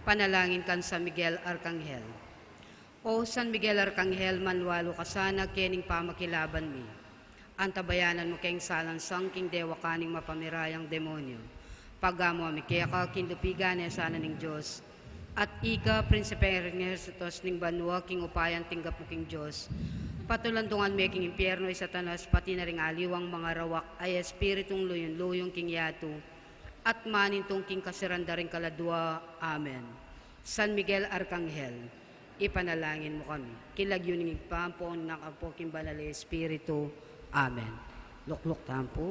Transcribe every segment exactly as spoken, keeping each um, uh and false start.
Panalangin kang San Miguel Arkanghel. O San Miguel Arkanghel, manlualu ka sana kening pamakilaban mi. Antabayanan mu keng salansang king dewakan ning mapamirayang demonyu. Pagamu mi keka king dupigan e sana ning Dios. At ika, prinsipe ring ehersito ning banua, king upayang tinggap mu king Dios. Patulandungan me king impyernu i Satanas, pati na ring aliwang mangarawak a espiritung luyun-luyun king yatu, at manintung king kasiran da ring kaladua. Amen. San Miguel Arkanghel, ipanalangin mu kami. King lagyu ning Ibpa, ampon ning Anak, ampon king Banal a Espiritu. Amen. Lukluk tamu pu.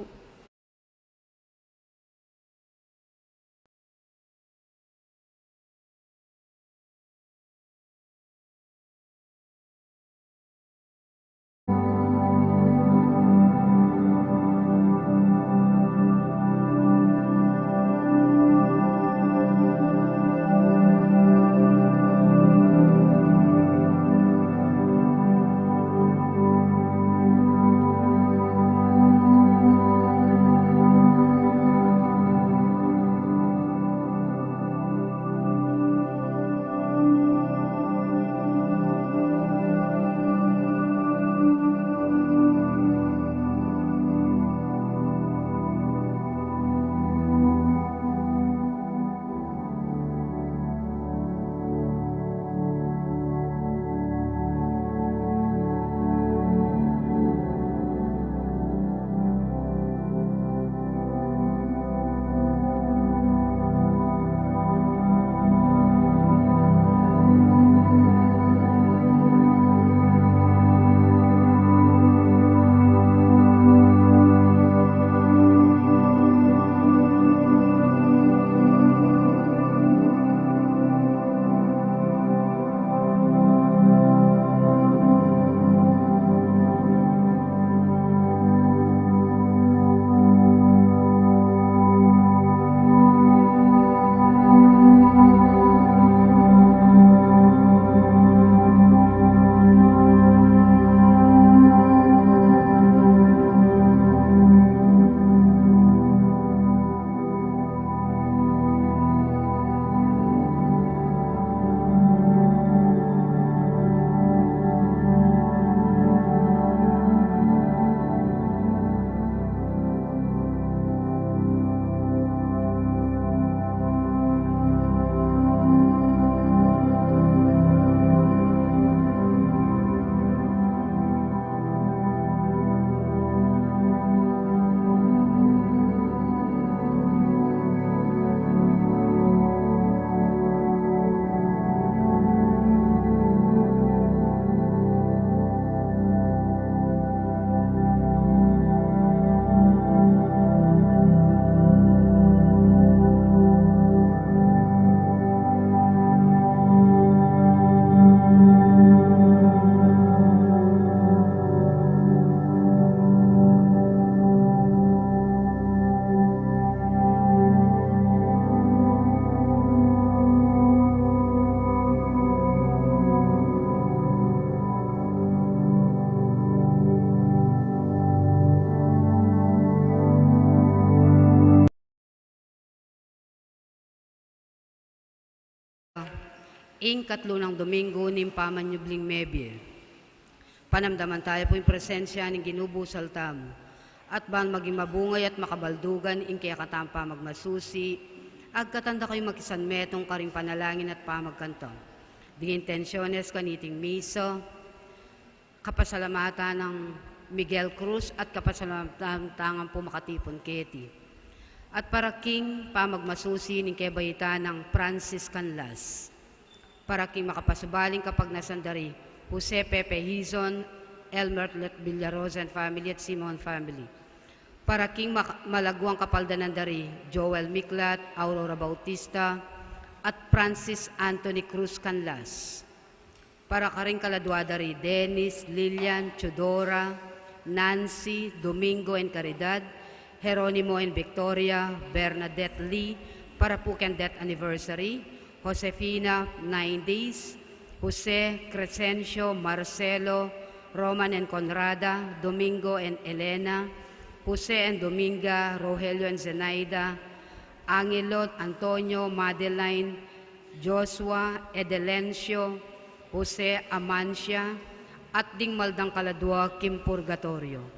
ing katlu nang Domingo ning pamanyubling mebie. Panamdaman taya pu ing presensya ning Ginu busal tamu, at ban maging mabungay at makabaldugan ing kekatamung pamagmasusi, agkatan da kayu makisanmetung karing panalangin at pamagkanta. Ding intensyones kaniting misa, kapasalamatan nang Miguel Cruz at kapasalamatan tang pu makatipun keti. At para king pamagmasusi ning kebaitan nang Francis Canlas. Para king makapasubaling kapagnasan da ri Jose Pepe Hizon, Elmer Villarosa and family at Simon family. Para king mak-, malaguang kapaldanan da ri Joel Miklat, Aurora Bautista, at Francis Anthony Cruz Canlas. Para karing kaladua da ri Dennis, Lilian, Chudora, Nancy, Domingo and Caridad, Jeronimo and Victoria, Bernadette Lee, para pu keng death anniversary, Josefina, nine days, Jose, Crescencio, Marcelo, Roman and Conrada, Domingo and Elena, Jose and Dominga, Rogelio and Zenaida, Angelo, Antonio, Madeline, Joshua, Edelencio, Jose, Amancia, at ding maldang kaladua king purgatoryo.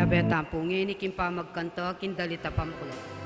Beta pu ngeni king pamagkanta king dalit a pampulat.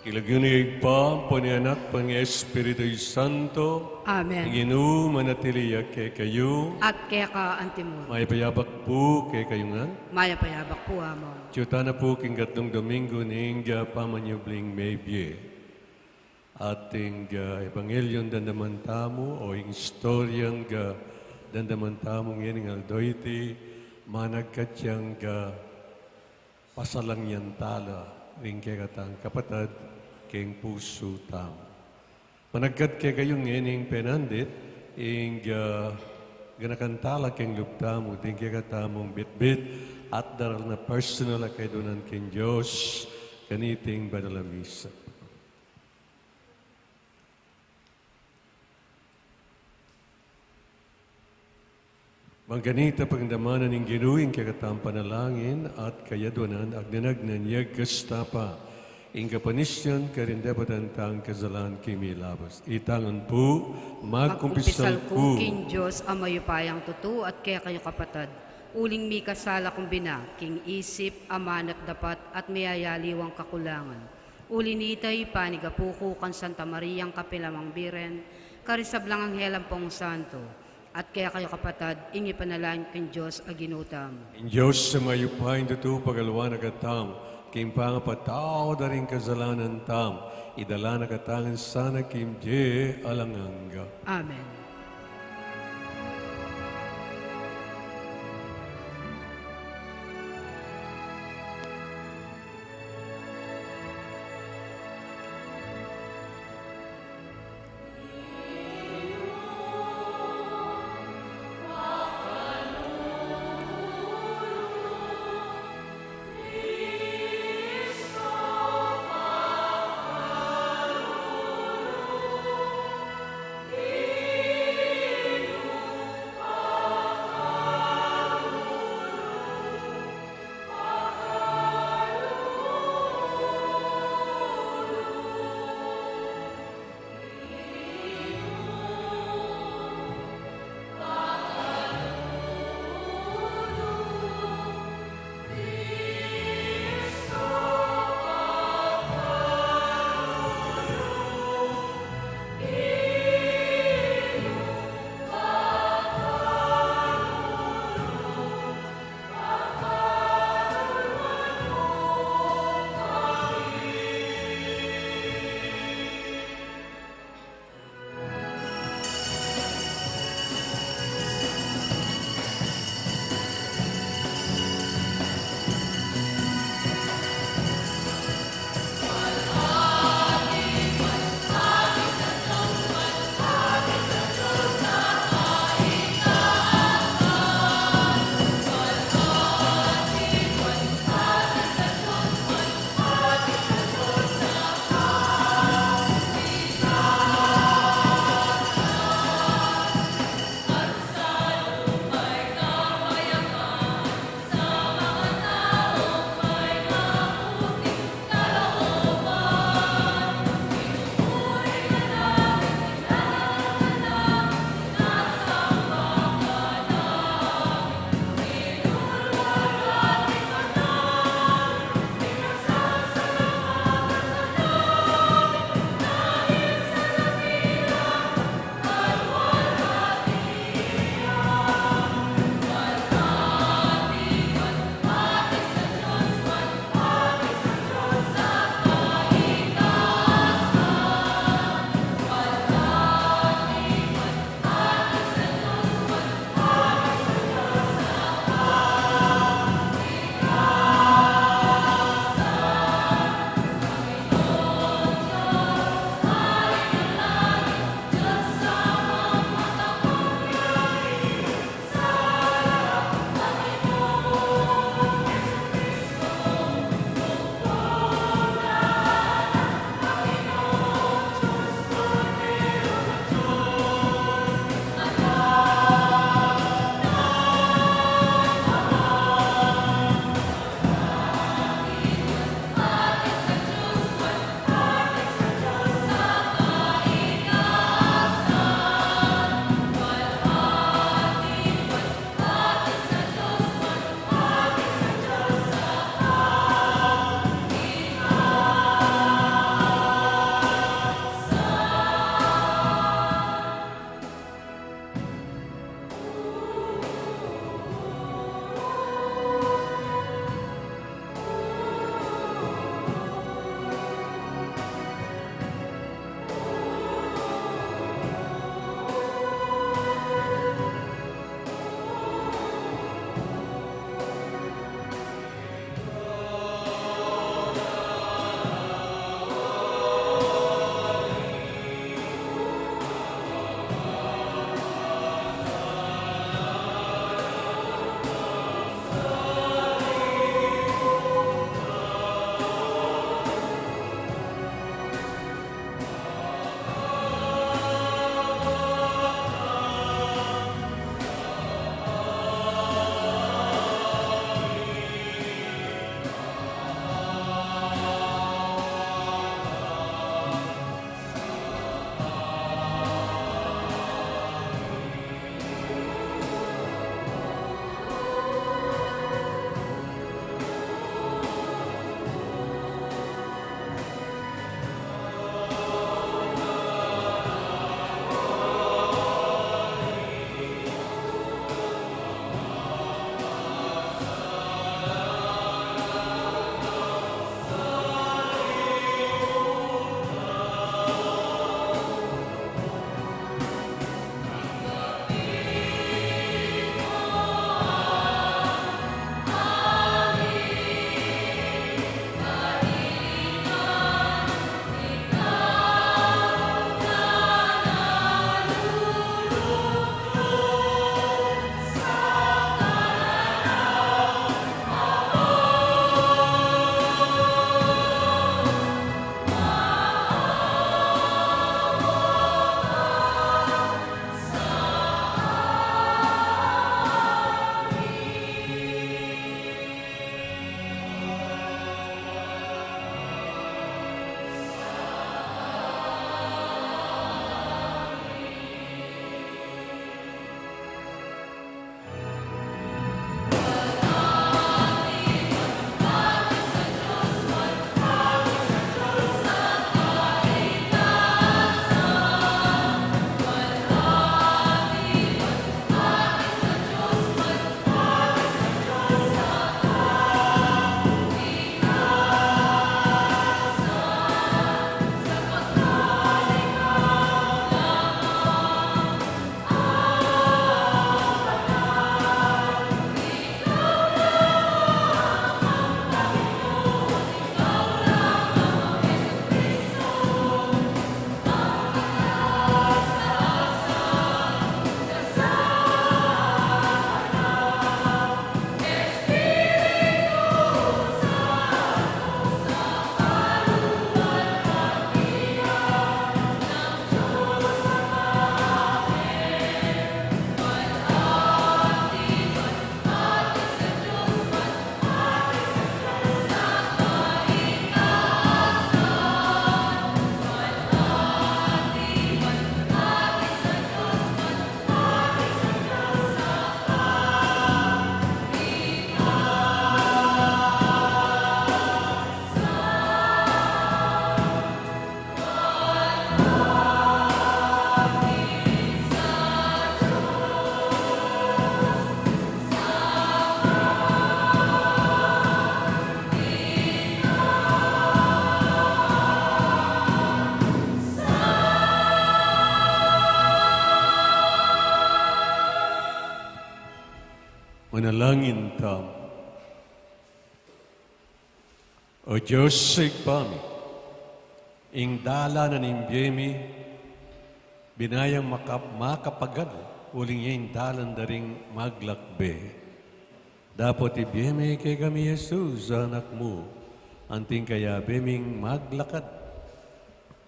King lagyu ning Ibpa, ampo ning Anak, ampo ning Espiritu Santo. Amen. Ing Ginu manatili ya kekayu. At keka antimurin. Mayap a yabak pu kekayu ngan. Mayap a yabak pu, Among. Atyu tana pu king katlung Domingo ning, ah, pamanyubling mebie. At ing, ah, ebanghelyo a damdaman tamu, o ing istoryang, ah, damdaman tamu ngening aldo iti, managkat yang, ah, pasalang yang tala ring kekatang kapatad king pusu tamu. Managkat kekayu ngening penandit, ing, ah, ganakan tala king lub tamu, ding kekatamung bitbit at daral na personal a kaidunan king Dios, kaniting banal a misa. Mangganita pagdamanan ning Ginu ing kekatamung panalangin at kayadwanan, agnan-agnan ya gasta pa ing kapanis yan karing dapatan tang kasalan king milabas. Itang pu, magkumpisal ku king Dios a mayupayang tutu at kekayu kapatad, uling mikasala kung bina king isip, amanat dapat at miyayaliwang kakulangan. Uli nita, panigapu ku kang Santa Mariang kapilan man Birhen, karing sablang anghel ampong santo, at kekayu kapatad, ing ipanalangin king Dios a Ginu tamu. Ing Dios a mayupayang tutu, pagaluan na katamu king pangapatawad da ring kasalanan tamu, idala na katamu ngan sana king bie alang angga. Amen. Manalangin tamu. O Dios, Ibpa mi, ing dalan ning bie mi, binayang maka-, makapagad, uling ya ing dalan da ring maglakbe. Dapot ibie mi kekami i Jesus, Anak mu, anting kayabe ming maglakad,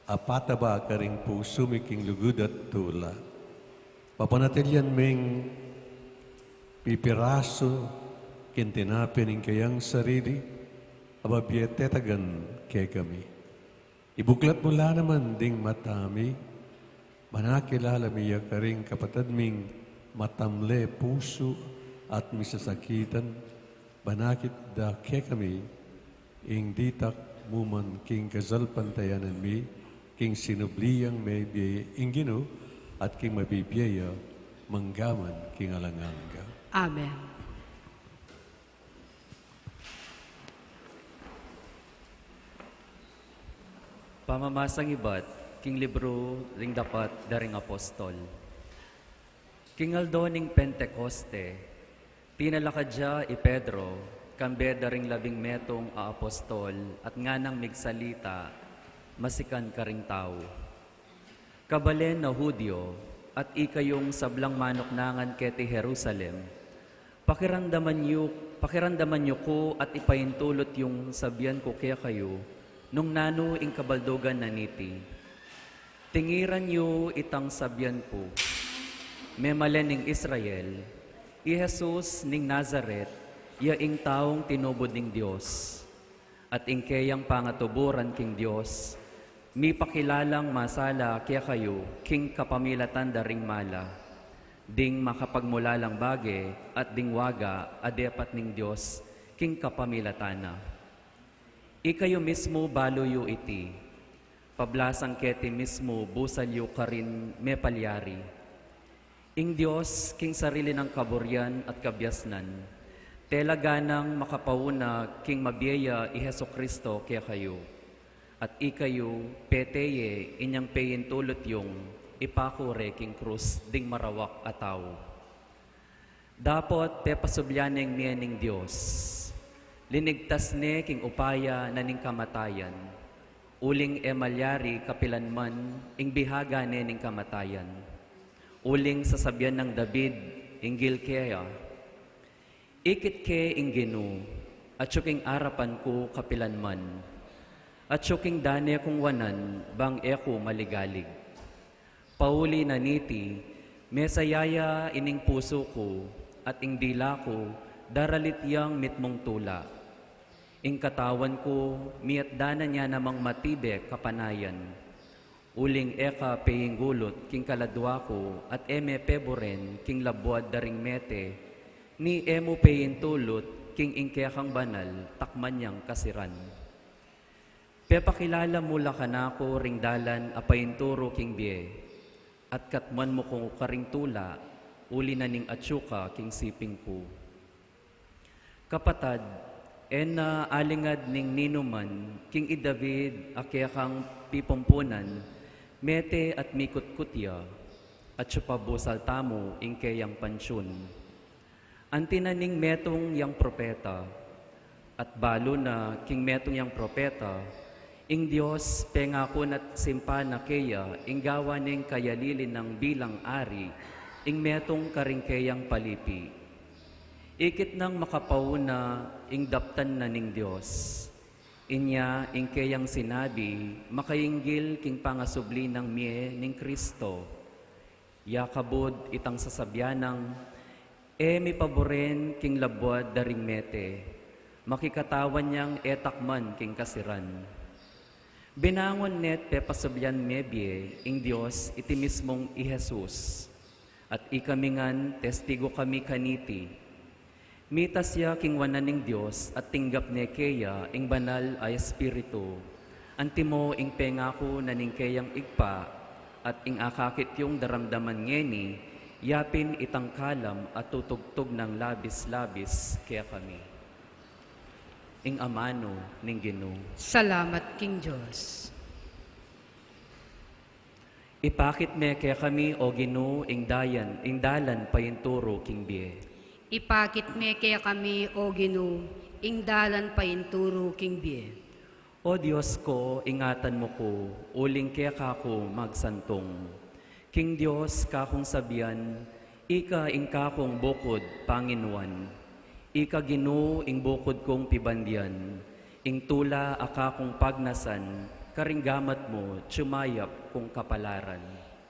apataba karing pusu mi king lugud at tula. Papanatilian ming pipirasu king tinape ning kayang sarili, a babie tetagan kekami. Ibuklat mu la naman ding mata mi, ban akilala mi ya karing kapatad ming matamle pusu at misasakitan, ban akit da kekami ing ditak mu man king kasalpantayanan mi, king sinubli yang mebie ing Ginu, at king mabibie ya manggaman king alang angga. Amen. Pamamasang ibat king libru ring dapat da ring apostol. King aldo ning Pentecoste, tinalakad ya i Pedro, kambe da ring labing metung a apostol, at nganang migsalita masikan karing tau. Kabalen a Judio, at ikayung sablang manuknangan keti Jerusalem, pakiramdaman yu, pakiramdaman yu ku at ipaintulut yung sabian ku kekayu, nung nanu ing kabaldugan na niti. Tingiran yu itang sabian ku, memalen ning Israel, i Jesus ning Nazaret, ya ing taung tinubud ning Dios. At ing keyang pangatuburan king Dios, mipakilalang masala kekayu king kapamilatan da ring mala, ding makapagmulalang bage at ding waga a depat ning Dios king kapamilatan na. Ikayu mismu balu yu iti, pablasang keti mismu busal yu karin mepalyari. Ing Dios, king sarili nang kaburian at kabiasnan, tela ganang makapauna king mabie ya i Jesucristo kekayu. At ikayu, pete ye inyang peintulut yung ipaku re king krus ding marawak a tau. Dapot pepasubli neng mie ning Dios. Linigtas ne king upaya na ning kamatayan, uling e malyari kapilan man ing bihaga ne ning kamatayan. Uling sasabian nang David inggil keya, ikit ke ing Ginu, atyu king arapan ku kapilan man. Atyu king dane kung wanan bang e ku maligalig. Pauli na niti, mesaya ya ining pusu ku, at ing dila ku, daralit yang mitmung tula. Ing katawan ku, miatdanan ya namang matibe kapanayan. Uling e ka peingulut king kaladua ku, at e me peburen king labuad da ring mete, ni e mu peintulut king ing kekang banal takman yang kasiran. Pepakilala mu la kanaku ring dalan a painturu king bie, at katmuan mu ku karing tula, uli na ning atyu ka king siping ku. Kapatad, e na alingad ning ninuman king i David a kekang pipumpunan, mete at mikutkut ya, atyu pa busal tamu ing keyang pansyun. Anti na ning metung yang propeta, at balu na king metung yang propeta, ing Dios pengaku na't simpan na keya ing gawa neng kayalili nang bilang ari, ing metung karing keyang palipi. Ikit nang makapauna ing daptan na ning Dios. Inya ing keyang sinabi, makainggil king pangasubli nang mie ning Kristo. Ya kabud itang sasabian nang, e mipaburen king labuad da ring mete, makikatawan yang e takman king kasiran. Binangun ne't pepasubli ne mie ing Dios iti mismung i Jesus, at ikami ngan testigu kami kaniti. Mitas ya king wanan ning Dios at tinggap ne keya ing Banal a Espiritu. Antimo ing pengaku na ning keyang Ibpa, at ing akakit yung daramdaman ngeni, yapin itang kalam a tutugtug nang labis-labis kekami. Ing amanu ning Ginu. Salamat king Dios. Ipakit me kekami, O Ginu, ing dayan, ing dalan painturu king bie. Ipakit me kekami, O Ginu, ing dalan painturu king bie. O Dios ku, ingatan mu ku, uling keka ku magsantung. King Dios kakung sabian, ika ing kakung bukud panginuan. Ika Ginu ing bukud kung pibandian, ing tula a kakung pagnasan, karing gamat mu, tiyumayap kung kapalaran.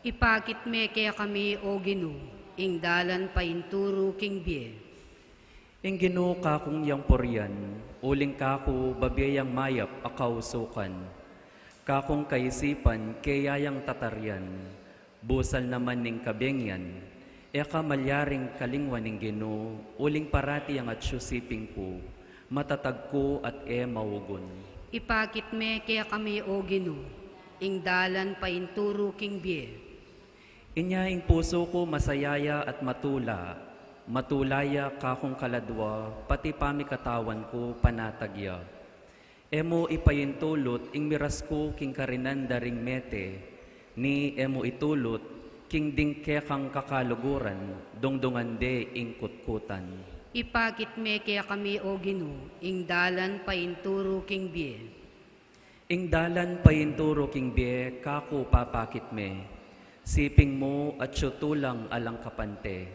Ipakit me kekami, O Ginu, ing dalan painturu king bie. Ing Ginu kakung yang purian, uling kaku babie yang mayap a kausukan. Kakung kaisipan, keya yang tatarian, busal naman ning kabengian, e ka malyaring kalingwan ning Ginu, uling parati yang atyu siping ku, matatag ku at e maugun. Ipakit me kekami, O Ginu, ing dalan painturu king bie. Inya ing pusu ku masaya ya at matula, matula ya kakung kaladua, pati pamikatawan ku panatag ya. E mu ipaintulut ing miras ku king karinan da ring mete, ni e mu itulut king ding kekang kakaluguran, dungdungan de ing kutkutan. Ipakit me kekami, O Ginu, ing dalan painturu king bie. Ing dalan painturu king bie kaku papakit me, siping mu atyu tulang alang kapante,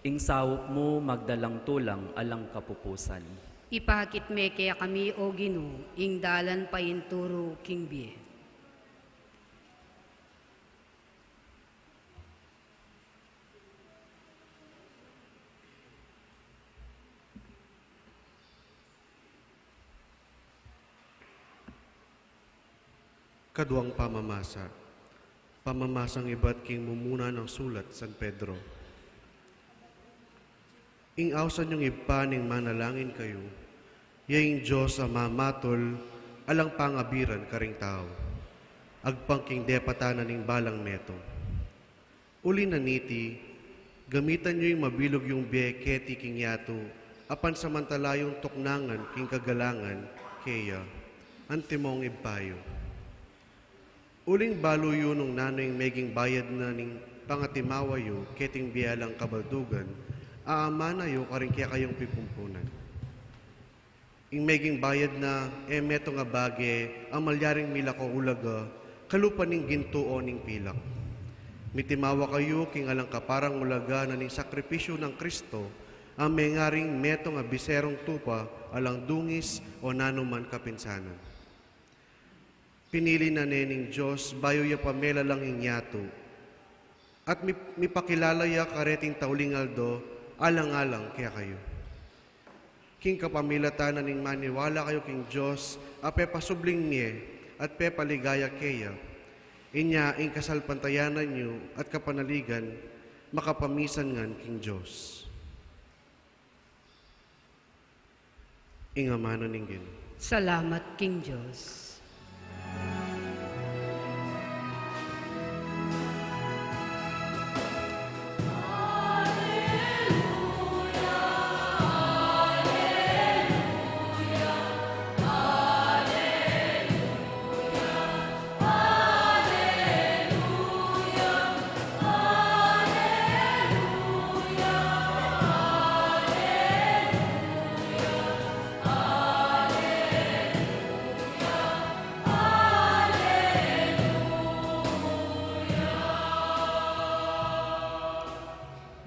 ing saup mu magdalang tulang alang kapupusan. Ipakit me kekami, O Ginu, ing dalan painturu king bie. Kaduang pamamasa. Pamamasang ibat king mumuna nang sulat San Pedro. Ing ausan yung Ibpa ning manalangin kayu, ya ing Dios a mamatul, alang pangabiran karing tau, agpang king depatan na ning balang metung. Uli na niti, gamitan yu ing mabilug yung bie keti king yatu, a pansamantala yung tuknangan king kagalangan keya, antimong Ibpa yu. Uling balu yu nung nanu ing meging bayad na ning pangatimawa yu keting bie alang kabaldugan, a amana yu karing kekayung pipumpunan. Ing meging bayad na, e metung a bage a malyaring milako ulaga, kalupa ning gintu o ning pilak. Mitimawa kayu king alang kaparang ulaga na ning sakripisyu nang Kristo, a mengaring metung a biserung tupa, alang dungis o nanuman kapinsanan. Pinili na ne ning Dios bayu ya pamelalang ing yatu, at mi-, mipakilala ya kareting tauling aldo alang-alang kekayu. King kapamilatan na ning maniwala kayu king Dios a pepasubling mie at pepaligaya keya, inya ing kasalpantayanan yu at kapanaligan makapamisan ngan king Dios. Ing amanu ning Ginu. Salamat king Dios.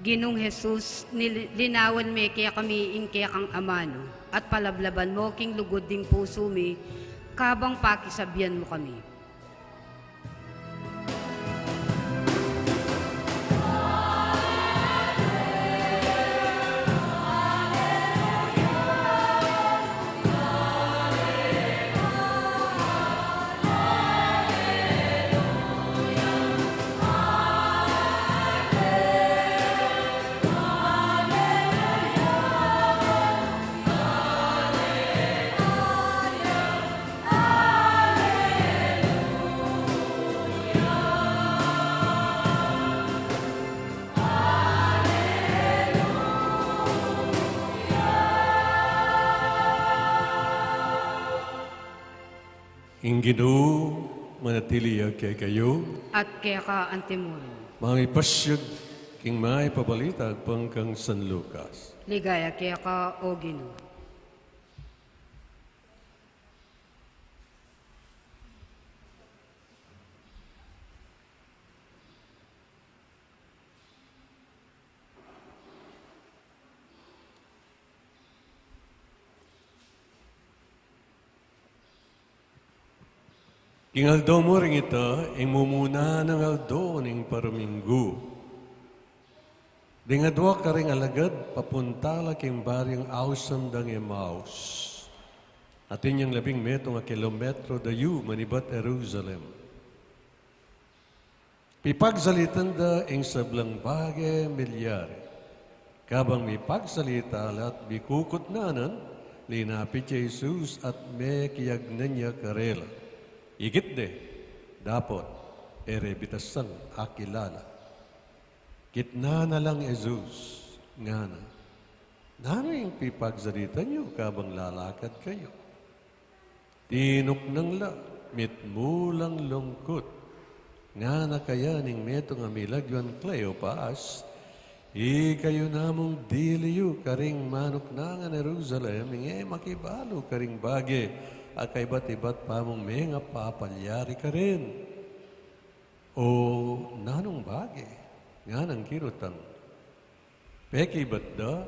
Ginung Jesus, nil-, linawan me kekami ing kekang amanu, at palablaban mu king lugud ding pusu mi, kabang pakisabian mu kami. Ing Ginu manatili ya kekayu. At keka antimurin. Mangipasyag King Mayap a Balita agpang kang San Lucas. Ligaya keka, O Ginu. King aldo mu ring ita, ing mumuna nang aldo ning paraminggu. Ding adua karing alagad papunta la king baryung ausan dang Emaus, atin yang labing metung a kilometro dayu manibat Jerusalem. Pipagsalitan da ing sablang bage milyari. Kabang mipagsalita la at mikukutnanan, linapit ya i Jesus at mekiagnan ya karela. Ikit de, dapot e re bitasang akilala. Kitnan na lang Jesus, ngana, "Nanu ing pipagsalitan yu kabang lalakad kayu?" Tinuknang la, mitmulang lungkut. Ngana kaya ning metung a milagyuan Cleopas, "Ikayu namung dili yu karing manuknangan Jerusalem, ing e makibalu karing bage a kaibat-ibat pa mung mengapapalyari karin." "O nanung bage?" nganang kirutang. Pekibat da,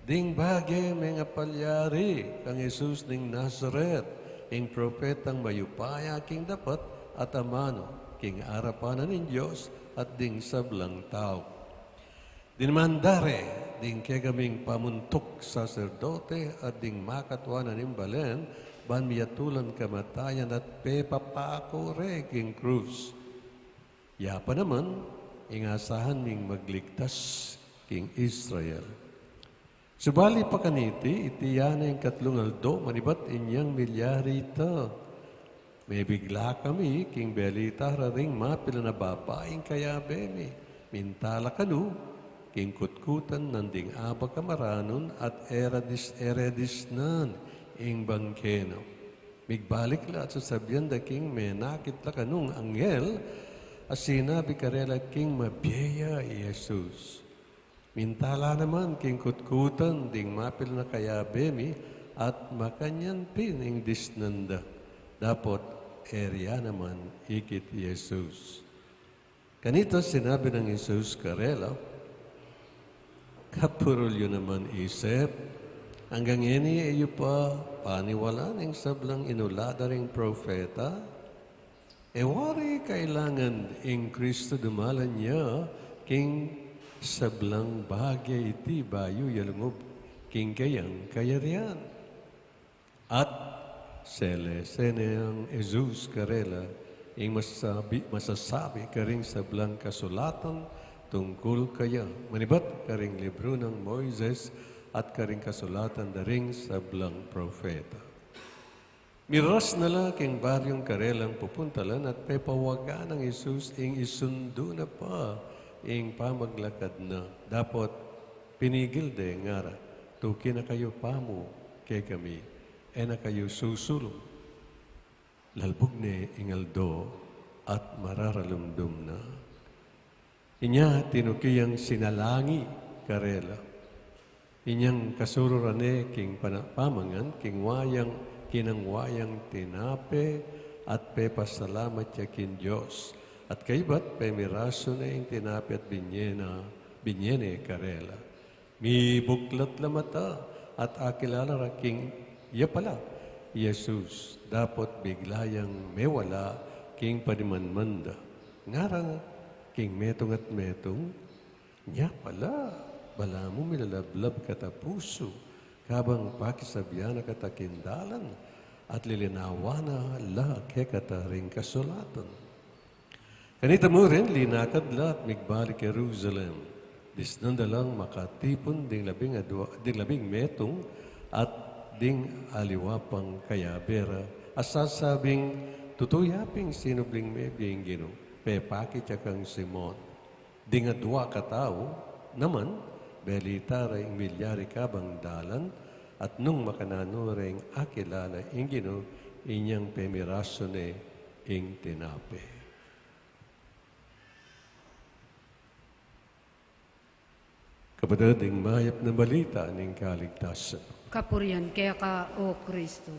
"Ding bage mengapalyari kang Jesus ning Nazaret, ing propetang mayupaya king dapat at amanu king arapan na ning Dios at ding sablang tau." Dinamanda re ding kekaming pamuntuk saserdote at ding makatua na ning balen, ban miyatulan kamatayan at pepapaku re king krus. Ya pa naman ing asahan ming magligtas king Israel. Subali pa kaniti, iti ya na ing katlung aldo manibat inyang milyari ita. Mebigla kami king belita ra ring mapilan a babaing kayabe mi. Minta la kanu king kutkutan nanding abak a maranun at e ra dis-, e re disnan ing bangke na. Migbalik la at sasabian da king menakit la kanung anghel a sinabi karela king mabie ya i Jesus. Minta la naman king kutkutan ding mapilan a kayabe mi at makanyan pin ing disnan da. Dapot e ria naman ikit i Jesus. Kanita sinabi nang Jesus karela, "Kapurul yu naman isip, anggang ngeni e yu pa paniwalan ing sablang inulat da ring propeta? E wari kailangan ing Kristo dumalan ya king sablang bage iti bayu ya lungub king kayang kayarian?" At selese neng Jesus karela ing masabi, masasabi karing sablang kasulatan tungkul kaya, manibat karing libru nang Moises at karing kasulatan da ring sablang propeta. Miras na la king baryung karelang pupuntalan at pepawagan nang Jesus ing isundu na pa ing pamaglakad na. Dapot pinigil de, ngara, "Tuki na kayu pamu kekami, e na kayu susulung." Lalbug ne ing aldo at mararalumdum na. Inya tinuki yang sinalangi karela. Inyang kasururan ne king pana-, pamangan, kinua yang, kinua yang tinape at pepasalamat ya king Dios. At kaybat pemirasu ne ing tinape at binye na, binye ne karela. Mibuklat la mata at akilala ra king ya pala i Jesus, dapot bigla yang mewala king panimanman da. Ngara king metung at metung, "Nya pala, balamu milalablab katapusu, kabang pakisabian na kata king dalan, at lilinawan na la kekata ring kasulatan." Kanita mu rin, linakad la at migbalik Jerusalem. Disnan da lang makatipun ding labing adua, ding labing metung at ding aliwa pang kayabe ra, a sasabing, "Tutu ya pin sinubling mebie ing Ginu, pepakit ya kang Simon." Ding adua katau naman, belita ra ing milyari kabang dalan, at nung makananu reng akilala ing Ginu, inyang pemirasu ne ing tinape. Kapatad, ing mayap na balita ning kaligtasan. Kapurian keka, O Kristo.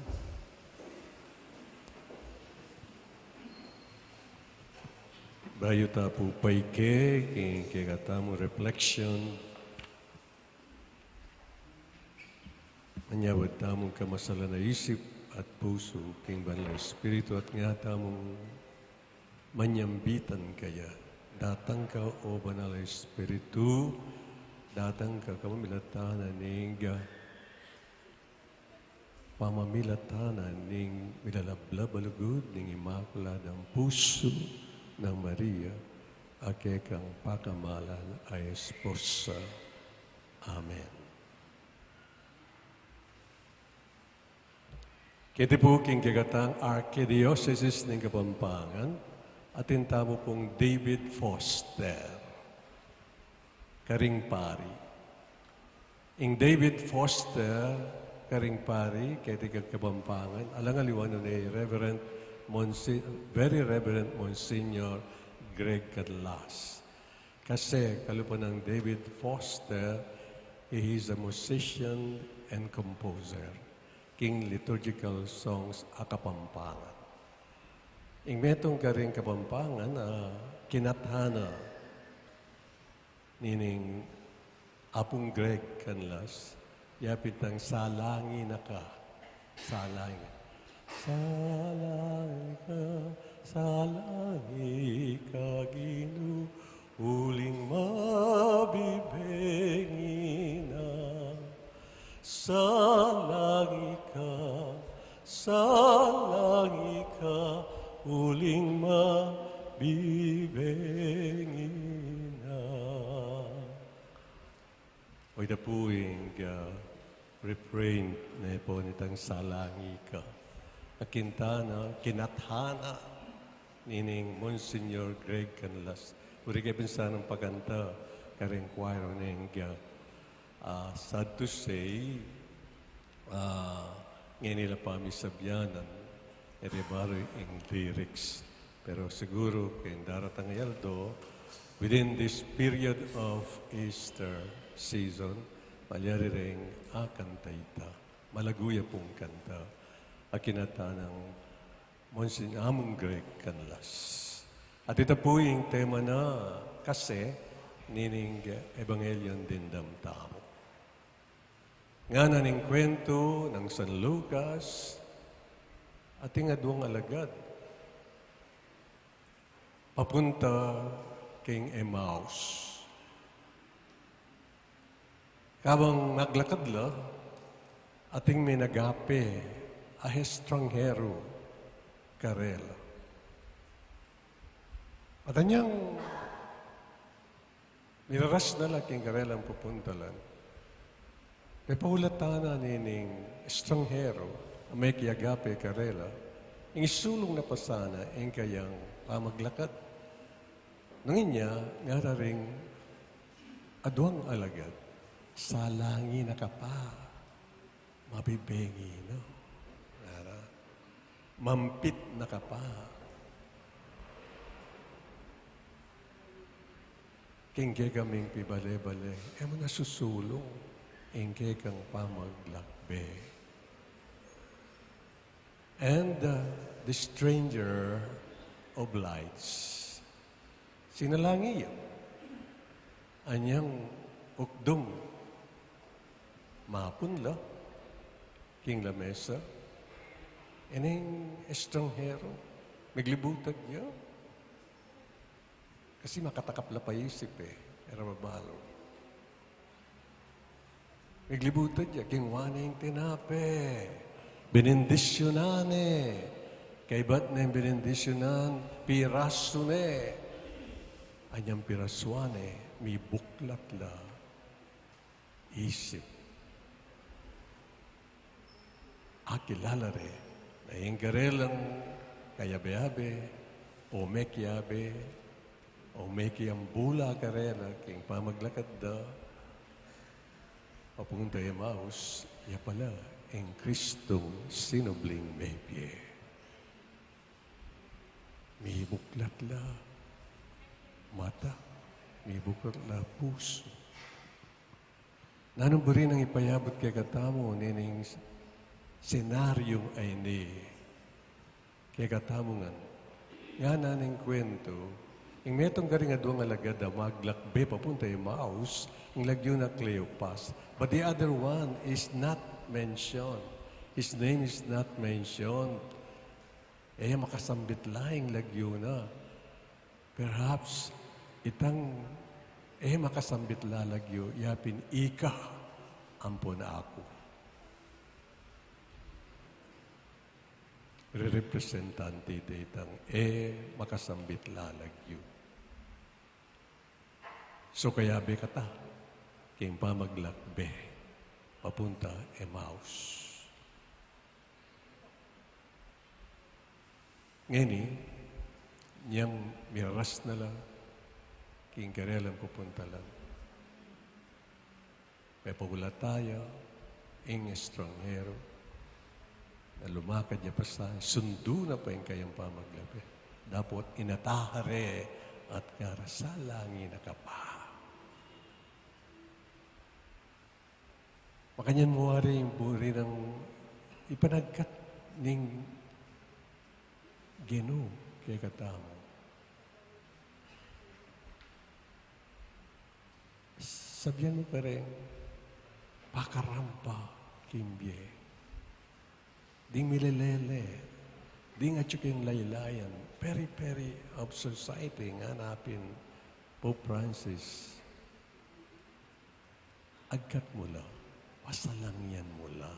Bayu ta pu paike king kekatamung reflection, manyawad tamung kamasalan a isip at pusu king Banal a Espiritu at nga tamung manyambitan kaya. Datang ka, O Banal a Espiritu, datang ka kapamilatan na ning, ah, pamamilatan na ning milalablab a lugud ning Imakuladang Pusu nang Maria, a kekang pakamalan a Esposa. Amen. Keti pu king kekatang Arkidiosesis ning Kapampangan, atin tamu pung David Foster, karing pari. Ing David Foster, karing pari, keti king Kapampangan, alang aliwa nu ne i Reverend Monsi-, Very Reverend Monsignor Greg Canlas. Kasi kalupa nang David Foster, he is a musician and composer king liturgical songs a Kapampangan. Ing metung karing Kapampangan a kinatana nining Apung Greg Canlas, yapin tang Salangi Na Ka. Salangi. Salangi ka, salangi ka, Ginu, uling mabibengi na. Salangi ka, salangi ka, uling mabibengi na. O, ita pu ing, ah, refrain ne pu nitang Salangi Ka. Atin tana, kinatana nining Monsignor Greg Canlas. Buri ke pin sanang pakanta karing choir neng, ah, sad to say, ah, ngeni la pamisabyan e re balu ing lyrics. Pero siguru king daratang a aldo, within this period of Easter season, malyari reng akanta ita. Malagu ya pung kanta a kinatana nang Monsignor Among Greg Canlas. At ita pu ing tema na kasi nining Ebanghelyo a dimdam tamu. Ngana ning kwentu nang San Lucas, ating aduang alagad papunta king Emmaus. Kabang maglakad la, ating menagape a estranghero karela. At anyang miraras na la king karelang pupuntalan, pepaulatan na nining estranghero a mekiagape karela ing isulung na pa sana ing kayang pamaglakad. Nung inya, ngara ring aduang alagad, "Salangi na ka pa, mabibengi na." Ngara, "Mampit na ka pa." King kekaming pibale-bale, e mu na susulung ing kekang pamaglakbe. And, uh, the stranger obliges. Sinalangi ya. Anyang ukdung mapun la king lamesa, e neng estranghero, miglibutad ya. Kasi makatakap la pa isip e, e ra babalu. Miglibutad ya, kingwa ne ing tinape, benendisyunan ne, kaybat neng benendisyunan, pirasu ne. Anyang pirasuan ne, mibuklat la isip. Akilala re na ing karelang kayabe-abe, o mekiabe, o mekiambula karela king pamaglakad da papunta Emmaus, ya pala ing Kristong sinubling mebie. Mibuklat la mata, mibuklat la pusu. Nanung buri nang ipayabut kekatamu nining senaryo a ini? Kekatamu ngan, ngana ning kwentu, ing metung karing aduang alagad a maglakbe papunta Emmaus, ing lagyu na Cleopas. But the other one is not mentioned. His name is not mentioned. E makasambit la ing lagyu na. Perhaps, itang e makasambit la lagyu, ya pin ika ampon aku. Rerepresentante de itang e makasambit la lagyu. So, kayabe kata king pamaglakbe papunta Emmaus. Ngeni, nyang miras na la king karelang pupuntalan, mepaulataya ing estranghero na lumakad ya pa sa, sundu na pa ing kayang pamaglakbe. Dapot inataha re at ngara, "Salangi na ka pa." Makanyan mu wari ing buri nang ipanagkat ning Ginu kekatamu. Sabian mu kareng pakarampa king bie. Ding milelele, ding atyu king laylayan, periperi of society, ngana pin Pope Francis. Agkat mu la, pasalangyan mu la.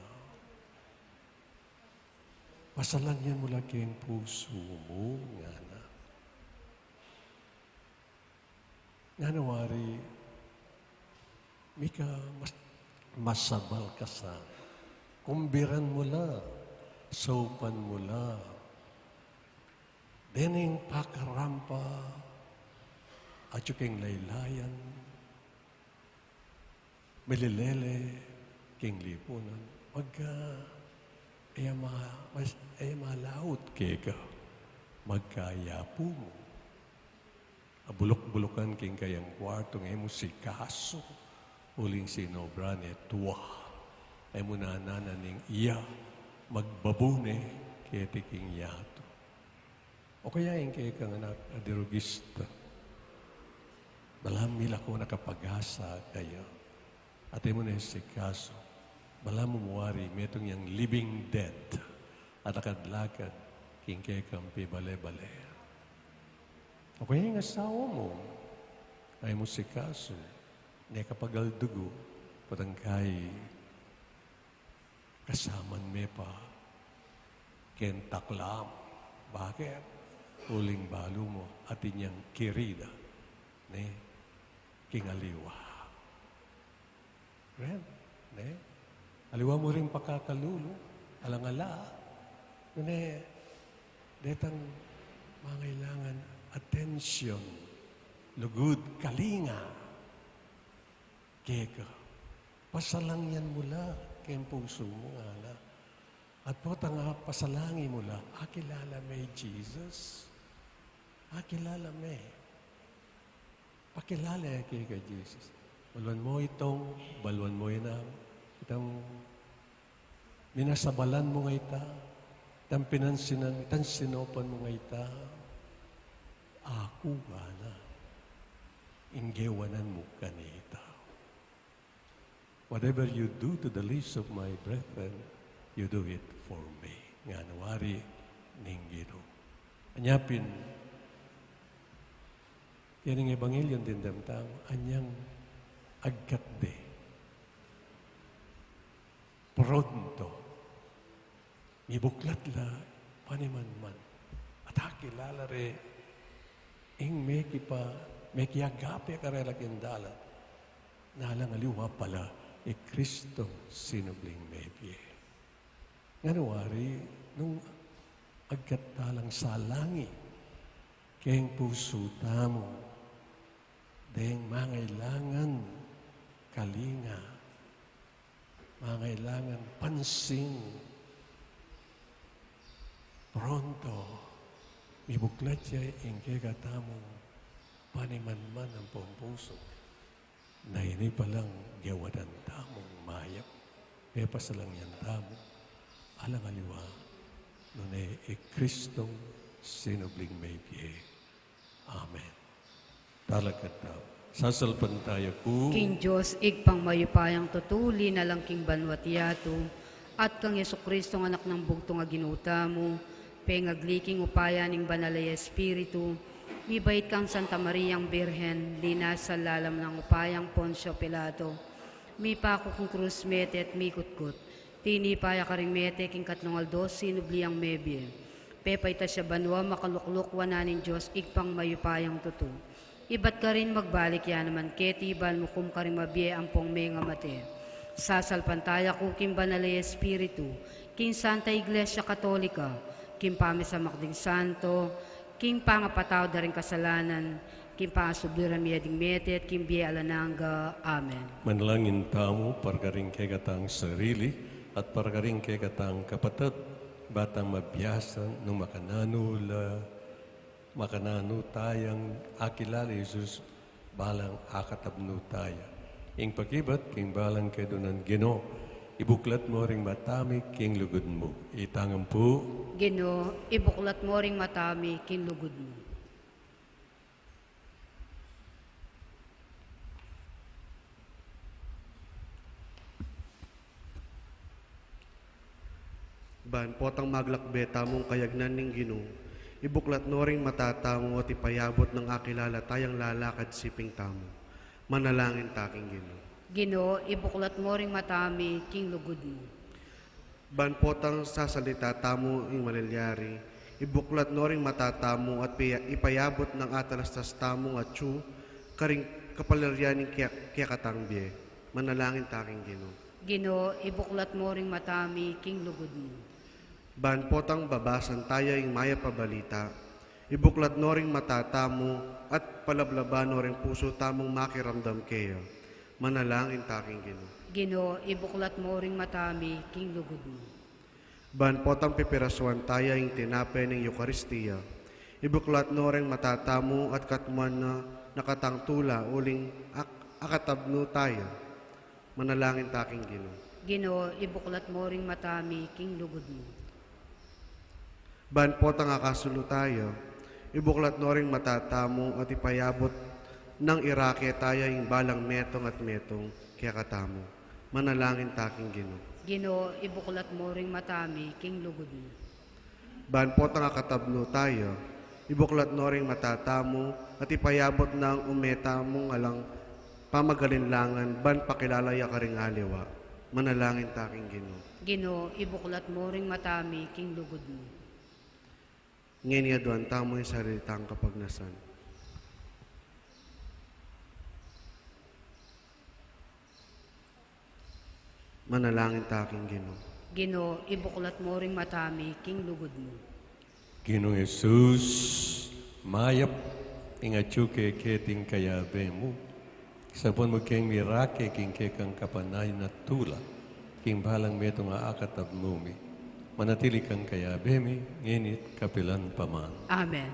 Pasalangyan mu la keng pusu mu, ngana. Ngana wari, mika mas-, masabal ka sa. Kumbiran mu la, saupan mu la. Dening pakarampa, atyu keng laylayan, milelele king lipunan, magka, e ya ma-, mas-, e ya malaut keka, magkayapu mu. Abuluk-bulukan king kayang kwartu, e mu sikasu, uling sinobra ne tua. E mu nanana ning iya, magbabu ne keti king yatu. O kaya ing kekang anak a drogista, balamu milako na kapag-asa kaya. At e mu ne sikasu, balamu mu wari metung yang living dead a lakad-lakad king kekang pibale-bale. O kaya ing asawa mu, e mu sikasu, ne kapagal dugu, patang kai kasaman me pa keng taklam. Bakit? Uling balu mu, atin yang kirida, ne, king aliwa. Friend, ne? Aliwa mu ring pakakalulu, alang-ala, ne, detang mangailangan atensyon, lugud, kalinga. Keka, pasalangyan mu la keng pusu mu, ngana. At potang pasalangi mu la, akilala me i Jesus. Akilala me. Pakilala ya keka i Jesus. Baluan mu itong, baluan mu ina, itang minasabalan mu nga ita, itang pinansinan, itang sinopan mu nga ita, aku, ngana, ing gewanan mu kanita. Whatever you do to the least of my brethren, you do it for me. Ngana wari ning Ginu. Anya pin, keni ing ebanghelyo dimdam tamu, anyang agkat de. Pronto. Mibuklat la panimanman. At akilala re ing mekipa-, mekiagape karela king dalan. Na alang aliwa pala i Kristong sinubling mebie. Ngana wari, nung agkat ta lang salangi keng pusu tamu, deng mangailangan kalinga, mangailangan pansin, pronto, mibuklat ya ing kekatamung panimanman ampong pusu. Na ini palang gewadan tamung mayap, pepasalang yan tamu, alang aliwa, nune i Kristong sinubling mebie. Amen. Talakad tamu. Sasalpantaya ku king Dios, Ibpang mayupayang tutu, linalang king banwa't yatu, at kang Jesucristong Anak nang bugtung a Ginu tamu, pengagli king upaya ning Banal a Espiritu, mibait kang Santa Mariang Birhen, linasa lalam nang upayang Poncio Pilato, mipaku king krus, mete at mikutkut, tinipa ya karing mete, king katlung aldo sinubli yang mebie. Pepaitas ya banua, makalukluk wanan ning Dios, Ibpang mayupayang tutu. Ibat karin magbalik ya naman keti, ban mukum karing mabie ampong mengamate. Sasalpantaya ku king Banal a Espiritu, king Santa Iglesia Katolika, king pamisamak ding santo, king pangapatawad da ring kasalanan, king pangasubli ra mie ding mete, at king bie alang angga. Amen. Manalangin tamu para karing kekatang sarili at para karing kekatang kapatad, ba tang mabiasa nung makananu la, makananu tayang akilala Jesus, balang akatabnu taya. Ing pakibat king balang kedunan, Ginu, ibuklat mu ring mata mi king lugud mu. Itang ampu. Ginu, ibuklat mu ring mata mi king lugud mu. Ban potang maglakbe tamung kayagnan ning Ginu, ibuklat no ring mata tamu at ipayabut nang akilala tayang lalakad siping tamu. Manalangin ta king Ginu. Ginu, ibuklat mo ring mata mi king lugud mu. Ban potang sasalita tamu ing malilyari, ibuklat no ring mata tamu at piya-, ipayabut nang atalastas tamung atyu karing kapalyarian ning kiya-, kiyakatang bie. Manalangin ta king Ginu. Ginu, ibuklat mo ring mata mi king lugud mu. Ban potang babasan taya ing mayap a balita, ibuklat no ring mata tamu at palablaban no ring pusu tamung makiramdam keya. Manalangin ta king Ginu. Ginu, ibuklat mo ring mata mi king lugud mu. Ban potang pipirasuan taya ing tinape ning Eukaristia, ibuklat no ring mata tamu at katmuan na katang tula uling ak-, akatabnu taya. Manalangin ta king Ginu. Ginu, ibuklat mo ring mata mi king lugud mu. Ban potang akasulu taya, ibuklat no ring mata tamu at ipayabut nang irake taya ing balang metung at metung kekatamu. Manalangin ta king Ginu. Ginu, ibuklat mo ring mata mi king lugud mu. Ban potang akatabnu taya, ibuklat no ring mata tamu at ipayabut nang ume tamung alang pamagalinlangan ban pakilala ya karing aliwa. Manalangin ta king Ginu. Ginu, ibuklat mo ring mata mi king lugud mu. Ngeni aduan tamu ing sarili tang kapagnasan. Manalangin ta king Ginu. Ginu, ibuklat mo ring mata mi king lugud mu. Ginung Jesus, mayap ing atyu ke keting kayabe mu. Sapun mu keng mirake king kekang kapanayan at tula king balang metung a akatabnu mi. Manatili kang kayabe mi, ngeni't kapilan pa man. Amen.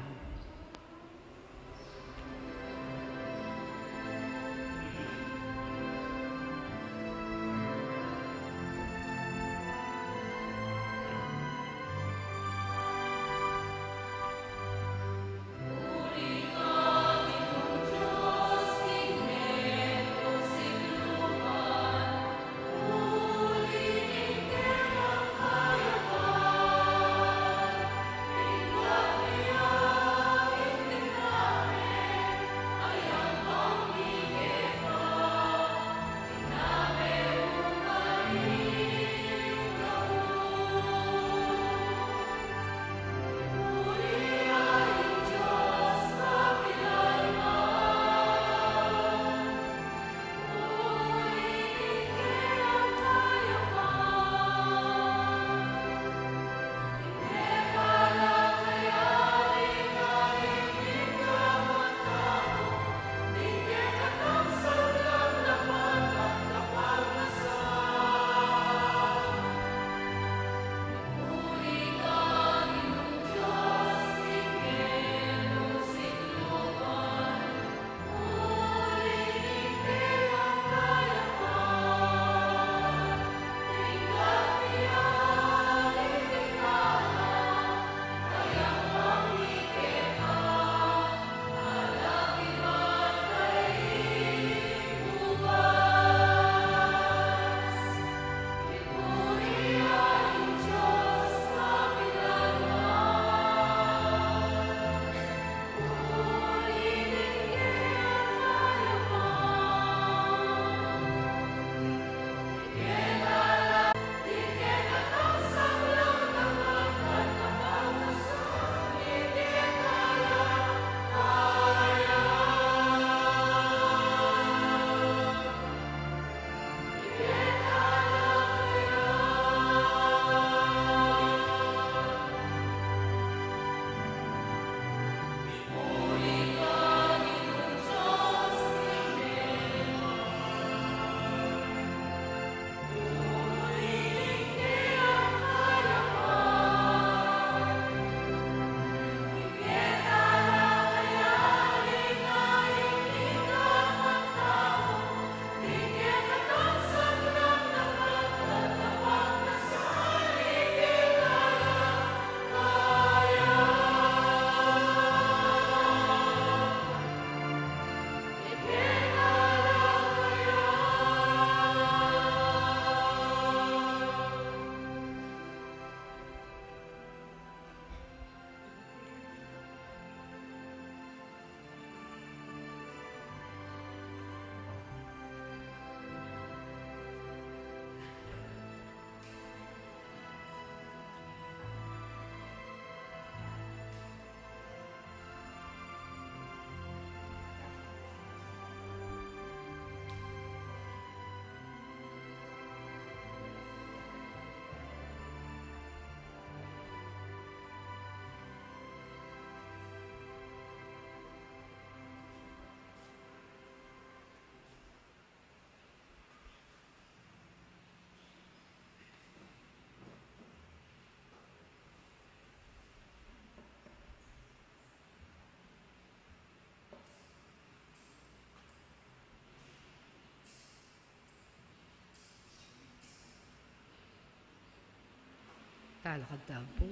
Lakad tamu pu.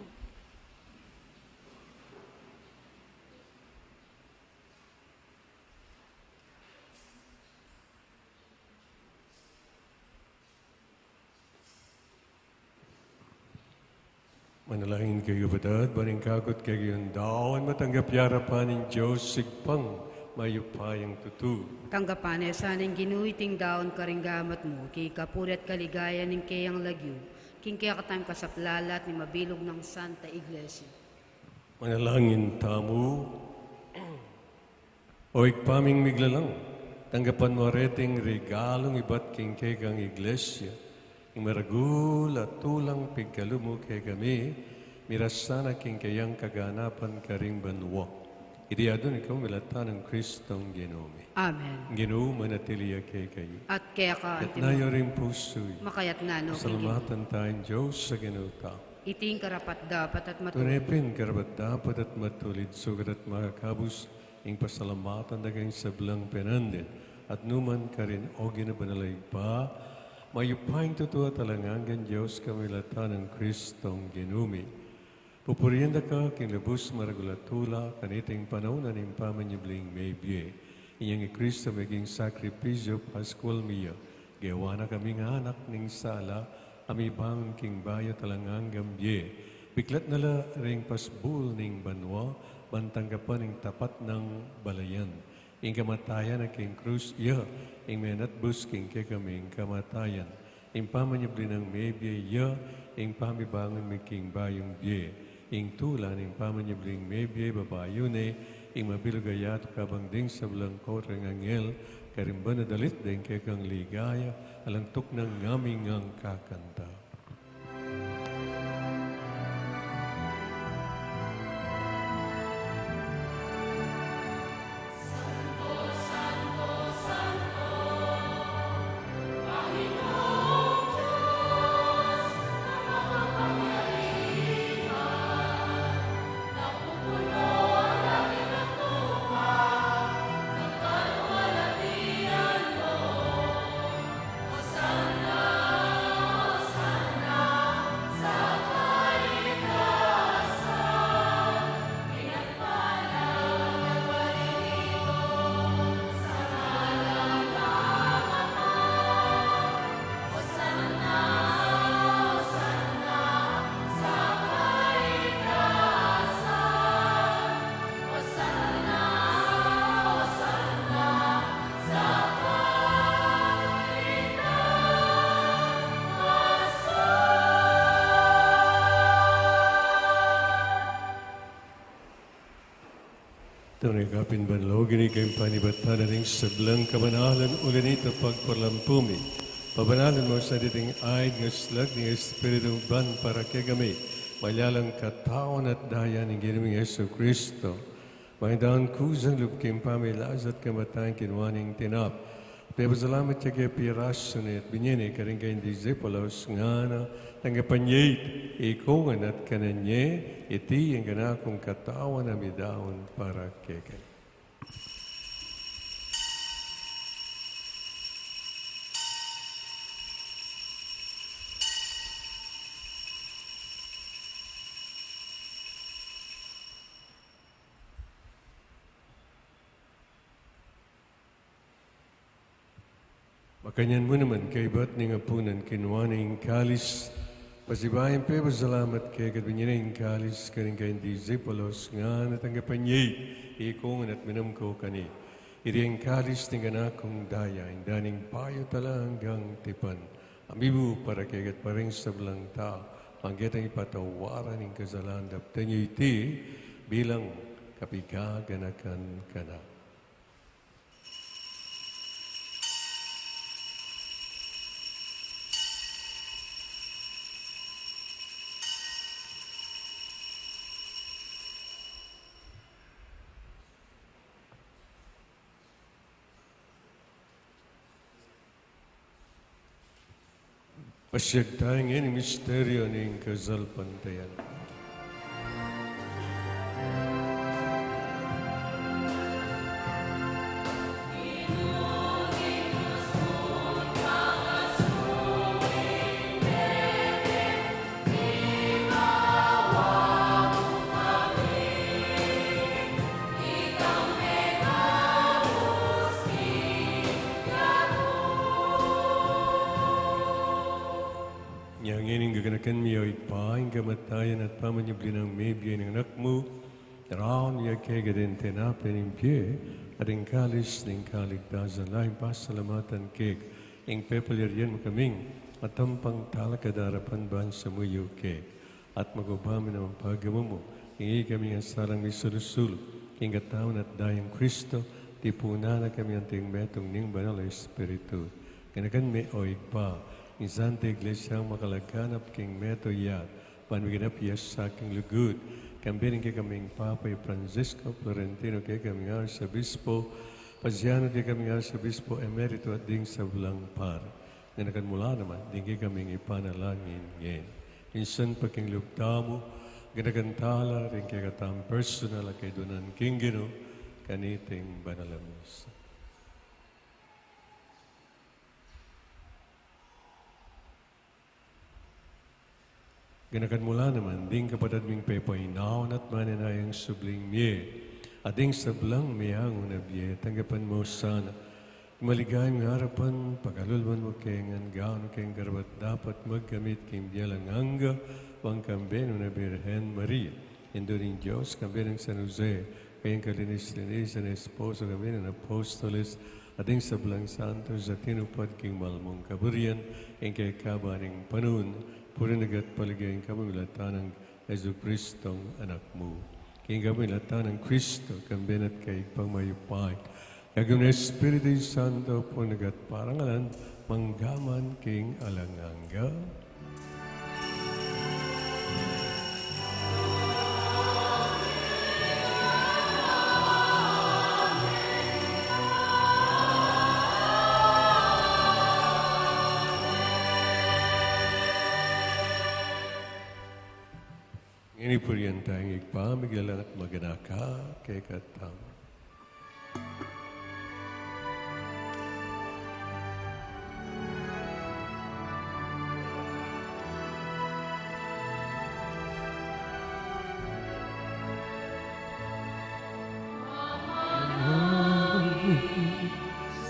Manalangin kayu, kapatad, ban ing kakut kekayung daun matanggap ya king arapan ning Dios Ibpang mayupayang tutu. Tanggapan na sana ning Ginu iting daun karing gamat mu, king kapurian at kaligayan ning keyang lagyu, king kekatamung kasaplalan at ning mabilug nang Santa Iglesia. Manalangin tamu. O Ibpa ming miglalang, tanggapan mu reting regalung ibat king kekang Iglesia, ing maragul a tulang pigkalub mu kekami, miras sana king keyang kaganapan karing banua. Iti adwan mi kekayu milatan nang Kristong Ginu mi. Amen. Ginu manatili ya kekayu. At keka anti mu. Itas yu ring pusu yu. Makaitas na no king Ginu. Pasalamatan taya ing Dios a Ginu ta. Iti ing karapat-dapat at matulid. Tune pin karapat-dapat at matulid, sukat at makakabus ing pasalamatan da kang sablang penandin at nukarin man, karin o Ginu banal a Ibpa, mayupayang tutu at alang anggang Dios, kamilatan nang Kristong Ginu mi. Pupurian da ka king lubus maragul a tula, kaniting panaun na ning pamanyubling mebie. Inyang i Kristo meging sakripisyu paskual mi ya, gewa na kaming anak ning sala, a mibangun king bayu at alang anggang bie. Biklat na la ring pasbul ning banua, ban tanggapan ing tapat nang balayan. Ing kamatayan na king krus ya, ing menatbus king kekaming kamatayan. Ing pamanyubli nang mebie ya, ing pamibangun mi king bayung bie. Ing tula ning pamanyubling mebie babayu ne, ing mabilug a yatu kabang ding sablang koro ring anghel, karin ban a dalit deng kekang ligaya, alang tuknang ngaming ngang kakanta. Tune kapin banal, o Ginu, ika ing panibatan na ning sablang kabanalan, uli na nita pagpalampu mi, pabanalan mu sa diting aid ngening slag ning Espiritu mu ban para kekami, maging katawan at daya ning Ginu ming Jesucristo. Mangga dang kusang lub king pamilasa at kamatayan, kinua ne ing tinape, pepasalamat ya ke, pirasu ne at binie ne karing kayang disipulos, ngana, tanggapan ye iti, ikongan at kanan ye, iti ing kanakung katawan a midaun para kekayu. Makanyan mu naman, kaybat ning apunan, kinua ne ing kalis, pasibayu yang pepasalamat keka at binie ne ing kalis karing kayang disipulos, ngana, tanggapan ye iti, ikongan at minum kayu keni, iti ing kalis ning kanakung daya, inda ning bayu at alang anggang tipan, a mibu para kekayu at para king sablang tau, para ketang ipatawaran ing kasalaan. Daptan ye iti bilang kapigaganakan kanaku. Pasiag taya ngeni king misteryu ning kasalpantayanan. Ayan at pamanyubli nang mibie ning Anak mu, daraun mi keka ding tinape ning bie at ding kalis ning kaligtasan, laung pasalamatan keka ing pepalyarian mu kaming matampang talakad arapan ban sumuyu keka. At maguba mi naman pagamu mu ing ikami ngan salang misulu-sulu king katawan at dayang Kristo, tipunan na kami anting metung ning Banal a Espiritu. Ganakan me, o Ibpa, ing Santa Iglesia mung makalaganap king metung ya, ban miganap ya sa king lugud, kambe ning kekaming Papa i Francisco, Florentino kekaming Arsobispo, Paciano kekaming Arsobispo Emerito, at ding sablang pari. Ganakan mu la naman ding kekaming ipanalangin ngeni. Minsan pa king lub tamu, ganakan tala ring kekatamung personal a kaidunan king Ginu, kaniting banal a misa. Ganakan mu la naman ding kapatad ming pepainawa at manenayang subling mie, at ding sablang meangu na bie, tanggapan mu sana. Maligayang arapan, pakalulu mu ke ngan gawan keng karapat-dapat magkamit king bie alang angga, bang kambe nung Birhen Maria, Indu ning Dios, kambe nang San Jose, kayang kalinis-linisan a esposo, kambe nang apostoles, at ding sablang santos a tinupad king mal mung kaburian, king kekaban ning panaun, purian at paligayan ing kapamilatan nang Jesucristong Anak mu. King kapamilatan nang Kristo, kambe na at kaybat mayupaya, kagum ning Espiritu Santo, purian at parangalan, mangga man king alang angga. Ngeni purian taya ing Ibpa, migalalang at maganaka kekatamu.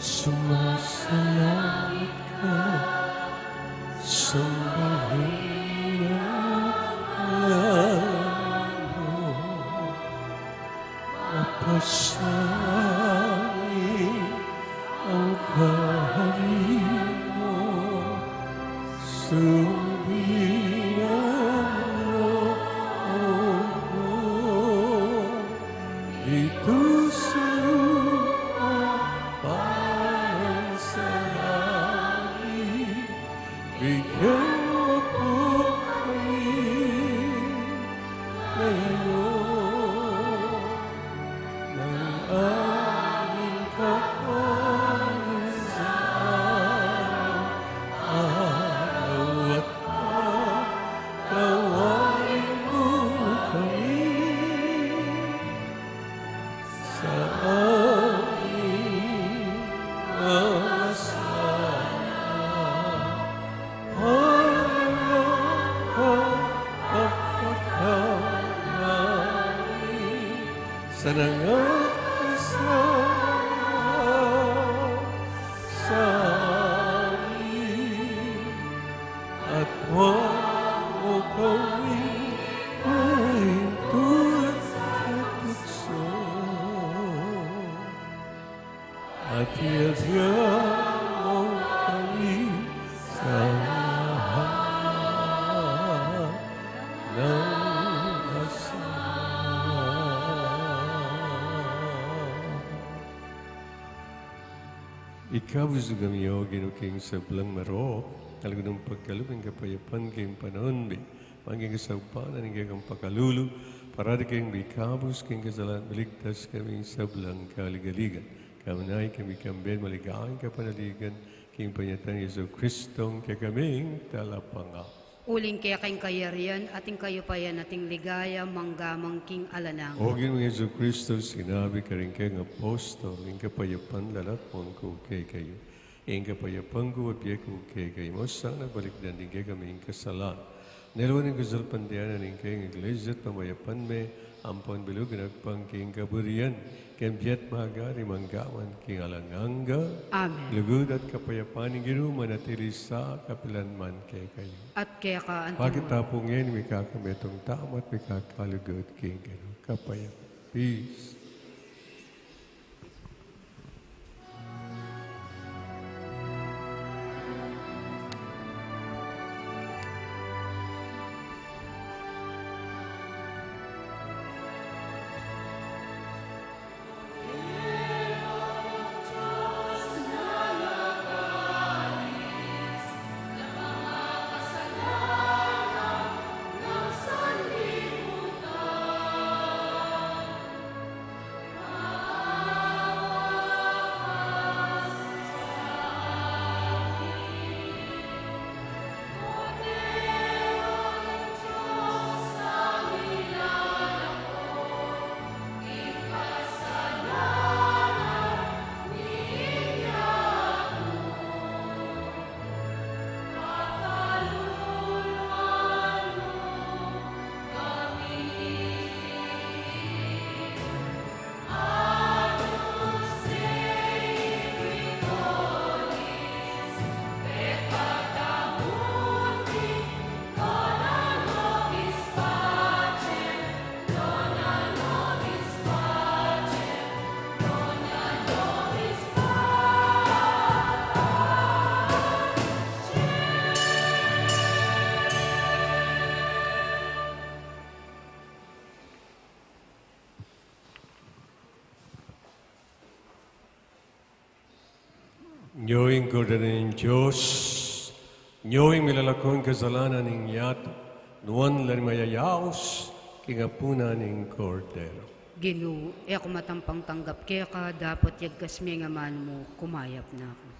Sumasalangit ka, sambahin ang ngalan mo. Mapasain ang kaharian mo, sundin ang loob mo, dito sa lupa, parang sa langit. Bigyan mo po kami ngayon ng aming kakanin sa araw-araw at patawad mo kami sa aming mga sala, para mapagpatawad namin sa nangaasala sa amin. At huwag mo kaming paintulot sa tukso, at iagyang mo kami sa lahat ng masama. Ikabus mu kami, O Ginu, king sablang marok, alugud nang pagkalub ing kapayapan king panaun mi, ban king kasaupan ning kekang pakalulu, parati kaming ikabus king kasalan, miligtas kami king sablang kaligaligan. Kambe na kaming maligayang kapanaligan, king panyatang Jesucristong kekaming Talapangabus. Uling keka ing kayarian, at ing kayupayan, at ing ligaya, mangga man king alang angga. O Ginu Jesucristo, sinabi mu karing kekang apostol, ing kapayapan lalatwan ku kekayu, ing kapayapan ku bibie ku kekayu. Manga sana, balikdan ding kekaming kasalan, Nelu ning kasalpantayanan ning kayang Iglesia at pamayapan me, ampon bilug agpang king kaburian, king bie at magari mangga man king alang angga. Amen. Lugud at kapayapan ning Ginu manatili sa kapilan man kekayu. At keka antimurin. Pakit ta pu ngeni mikakametung tamu at mikakalugud king Ginu. Kapayapan. Peace. Nyo ing Kordero ning Dios, nyo ing milalako king kasalanan ning yatu, nuan la ring mayayaus king apunan ning Kordero. Ginu, e ku matampang tanggap keka, dapot yagkas me ing amanu mu, kumayap na ku.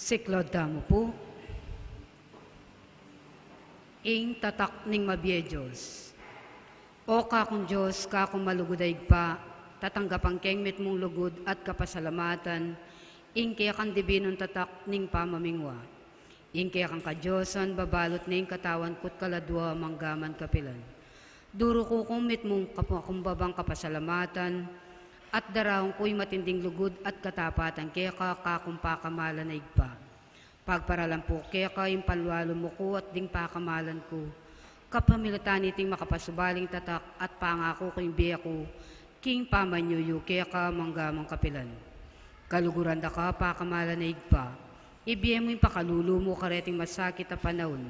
Siklaud tamu pu. Ing tatak ning mabie Dios. O kakung Dios, kakung malugud a Ibpa, tatanggapan keng mitmung lugud at kapasalamatan ing kekang dibinung tatak ning pamamingwa. Ing kekang kadiosan babalut ne ing katawan ku't kaladua manggaman kapilan. Duruku kung mitmung kapakumbabang kapasalamatan at daraun ku ing matinding lugud at katapatan keka, kakung pakamalan a Ibpa. Pagparalan pu keka ing panlualu mu ku at ding pakamalan ku, kapamilatan niting makapasubaling tatak at pangaku ku ing bie ku king pamanyuyu keka manggaman kapilan. Kaluguran da ka pakamalan a Ibpa, ibie mu ing pakalulu mu kareting masakit a panaun.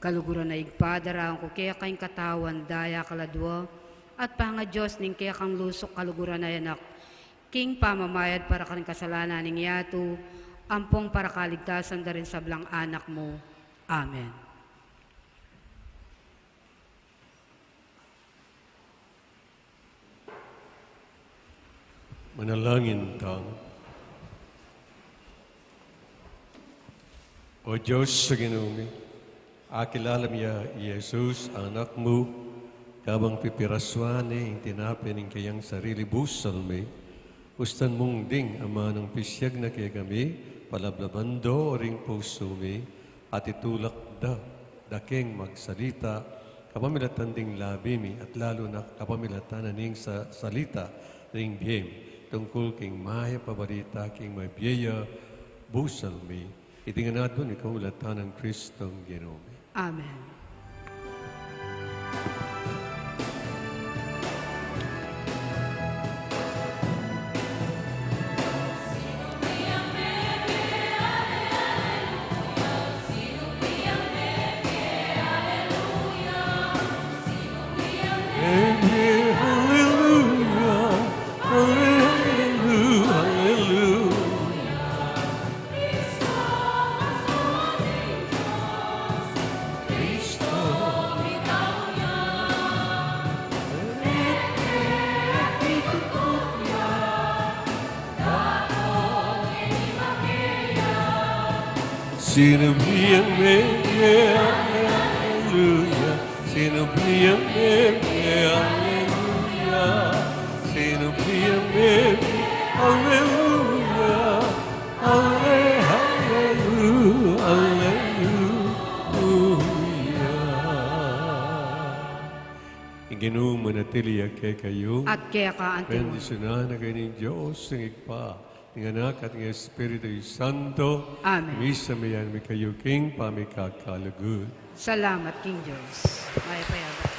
Kaluguran a Ibpa, daraun ku keka ing katawan, daya, kaladua at pangaDios ning kekang lusuk kaluguran a Anak, king pamamayad para karing kasalanan ning yatu, ampong para kaligtasan da ring sablang anak mu. Amen. Manalangin tamu. O Dios a Ginu mi, akilala mi ya i Jesus, Anak mu, kabang pipirasuan ne ing tinape ning kayang sarili busal mi, ustan mung ding amanung pisyag na kekami, palablaban do ring pusu mi, at itulak da, da keng magsalita, kapamilatan ding labi mi, at lalu na kapamilatan na ning sa-, salita ring bie mi, tungkul king mayap a balita king mabie ya busal mi. Iti ngan aduan mi kapamilatan nang Kristong Ginu mi. Amen. Alleluia, alleluia, alleluia. Sinu biang mebie, alleluia. Sinu biang mebie, alleluia. Sinu biang mebie, alleluia. Alle-, allelu-, alleluia. Ing Ginu manatili ya kekayu. At keka antimu. Bendisyunan na kayu ning Dios, ing Ibpa, ning Anak, at ning Espiritu Santo. Amen. Misan mayan mi kayu king pamikakalugud. Salamat king Dios. Mayap a yabak.